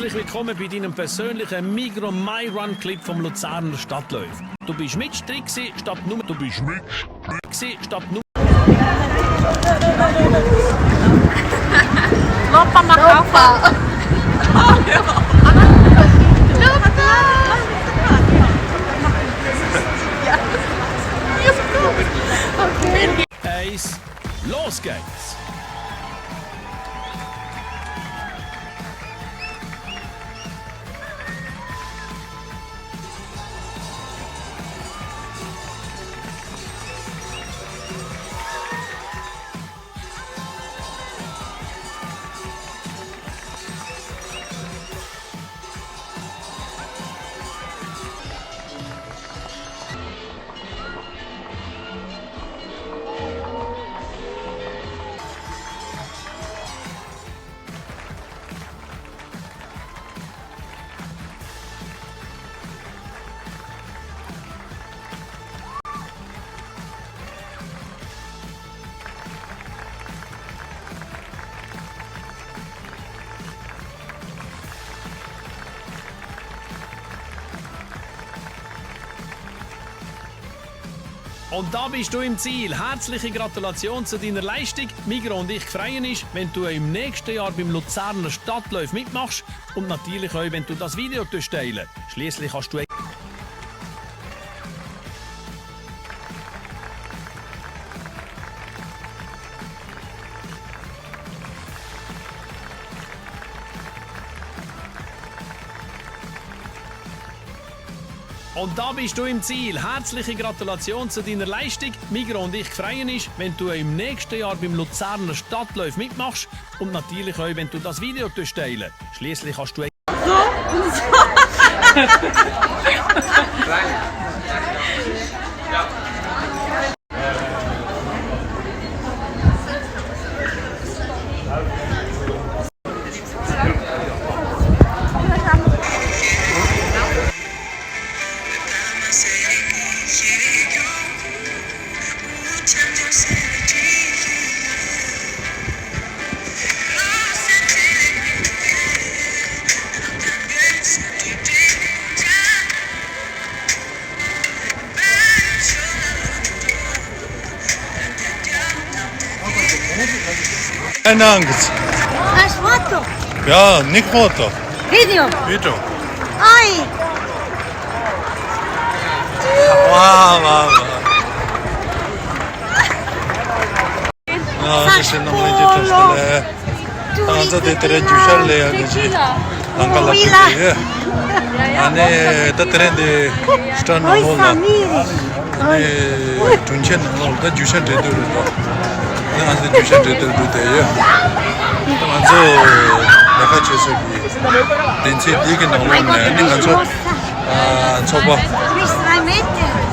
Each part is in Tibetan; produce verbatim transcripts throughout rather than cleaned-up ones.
Herzlich willkommen bei deinem persönlichen Migros My Run Clip vom Luzerner Stadtlauf. Du bist mit Strick gewesen, statt Nummer. Du bist mit Strick gewesen, statt Nummer. Lopa Macaufa. Eins, los geht's! Und da bist du im Ziel. Herzliche Gratulation zu deiner Leistung. Migros und ich freuen uns, wenn du im nächsten Jahr beim Luzerner Stadtlauf mitmachst. Und natürlich auch, wenn du das Video tust teilen. Schliesslich hast du Und da bist du im Ziel. Herzliche Gratulation zu deiner Leistung. Migros und ich freuen uns, wenn du im nächsten Jahr beim Luzerner Stadtlauf mitmachst und natürlich auch, wenn du das Video tust teilen. Schliesslich hast du Hai foto? Ya, ni foto. Video. Video. Ai. Wow, wow, wow. ཨ་ནི་ང་ཚོ་དེ་དེ་རིང་རྒྱུག་ཤར་ལ་ཡ་གི་ཅིག་ལམ་ཁ་ལ་ཕེབས་ཡོད། ཨ་ནི་ད་དེ་རིང་འདི་སི་ཊར་ནང་ལོགས་ལ་ཨ་ནི་དྲུང་ཆེ་ནང་ལོགས་ལ་ད་རྒྱུག་ཤར་འགྲན་བསྡུར་རེད་དོ། ཨ་ནི་ང་ཚོ་རྒྱུག་ཤར་འགྲན་བསྡུར་འགྲོ་བསྡད་ཡོད། ད་ང་ཚོ་ལས་ཀ་བྱེད་ས་གི་སྡེ་ཚན་འདི་གི་ནང་ལོགས་ནས་ཨ་ནི་ང་ཚོ། ཨ། ཚོགས་པ།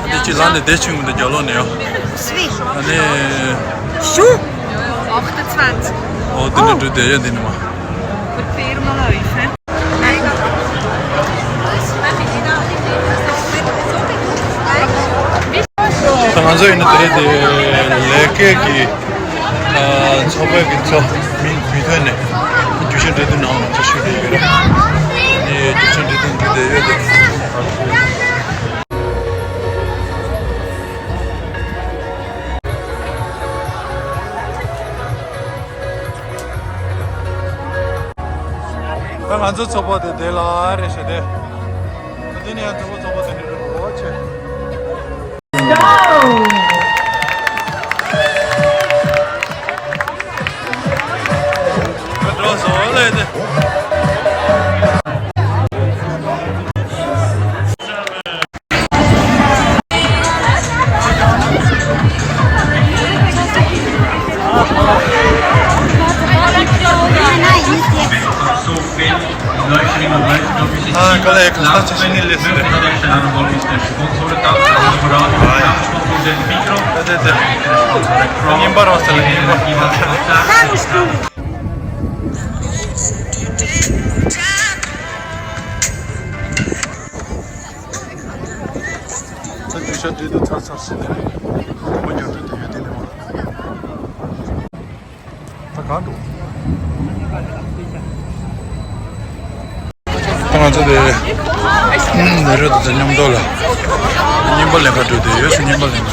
འདི་ཅི་ལ་ནི་བསྡད་ཕྱིན་འདི་རྒྱ་ལོ་ནས་ཡོང་། སུའི། ཨ་ནི། ཞུ། achtundzwanzig. ཨོ་དེ་འདྲ་འགྲོ་བསྡད་ཡོད་འདི་ནི་མ། ད་ང་ཚོ་ཡིན་ན་དེ་རེད་དེ་ལས་ཀའི་གི་ཚོགས་པའི་གི་ཚོགས་མི་མི་ཐོན་ནས་རྒྱུག་ཤར་འགྲན་བསྡུར་ནང་ལ་ཚོགས་ཞུགས་བྱས་ཡོད་རེད། ཨ་ནི་རྒྱུག་ཤར་འགྲན་བསྡུར་འགྲོ་བསྡད་ཡོད་དེ། ད་ང་ཚོ་ཚོགས་པ་དེ་དེ་ལ་རེད་ཤག་དེ། དེ་ནས་ཡང་ཚོགས་པ་ཚོགས་པ་དེ་འདྲ་རེད་པ་ཆེ། འགྲོ་སོང་ལས་དེ། ཨ་ཀ་ལ་ཡ་གང་ལྟར་ཆེ་ཤིང་ནི་ལས་སུ་རེད། ཨ་ཡ། ད་ད་ད། ཉིན་པར་བ་ས་ལ་ཉིན་པར། ད་རྒྱུག་ཤར་འགྲན་བསྡུར་ཚར་ཚར་ཟིན་ནས་ཁོ་རྒྱུག་འགྲོ་དེ་ཡོད་དེ་ནས་མ། ད་གང་འགྲོ། ང་ཚོ་དེ་ནེ་རོ་དེ་ཚོ་མཉམ་དུ་ལ་རྔན་པ་ལེན་ག་འགྲོ་དེ་ཡོད་སུ་རྔན་པ་ལེན་ག་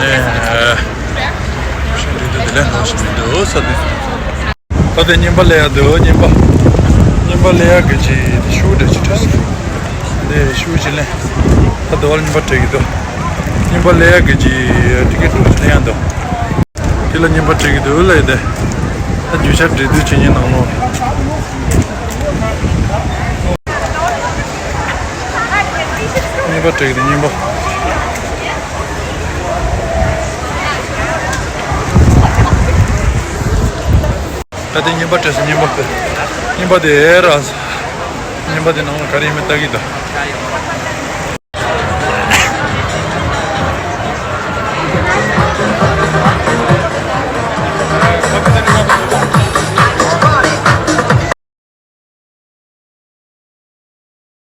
ནས་ཤིང་འདི་དེ་དེ་ལས་འགྲོ་ཞིག་མི་འདུག་ས་དེ། ད་དེ་རྔན་པ་ལེན་ཡ་འདུག་རྔན་པ། རྔན་པ་ལེན་ཡ་གི་ཅི་དེ་ཤུ་དེ་ཅི་དྲས་སུ་དེ་ཤུ་ཅི་ལེན། ད་དེ་བ་ལ་རྔན་པ་སྤྲད་ཀྱི་འདུག་རྔན་པ་ལེན་ཡ་གི་ཅི་ཊི་ཀེ་ཊི་འགྲོ་ཅི་ལེན་ཡ་འདུག་དེ་ལ་རྔན་པ་སྤྲད་ཀྱི་འདུག་ལ་ཡི་དེ། ད་རྒྱུ་ཆ་འབྲེལ་མཐུད་བྱེད་མཁན་ནང་ལོགས། རྔན་པ་སྤྲད་ཀྱི་འདུག་རྔན་པ། ད་དེ་རྔན་པ་སྤྲད་སོང་རྔན་པ་དེ། རྔན་པ་དེ་ཨེ་ར། རྔན་པ་དེ་ནང་ལ་ག་རེ་ཡིན་མིན་ལྟ་གི་འདུག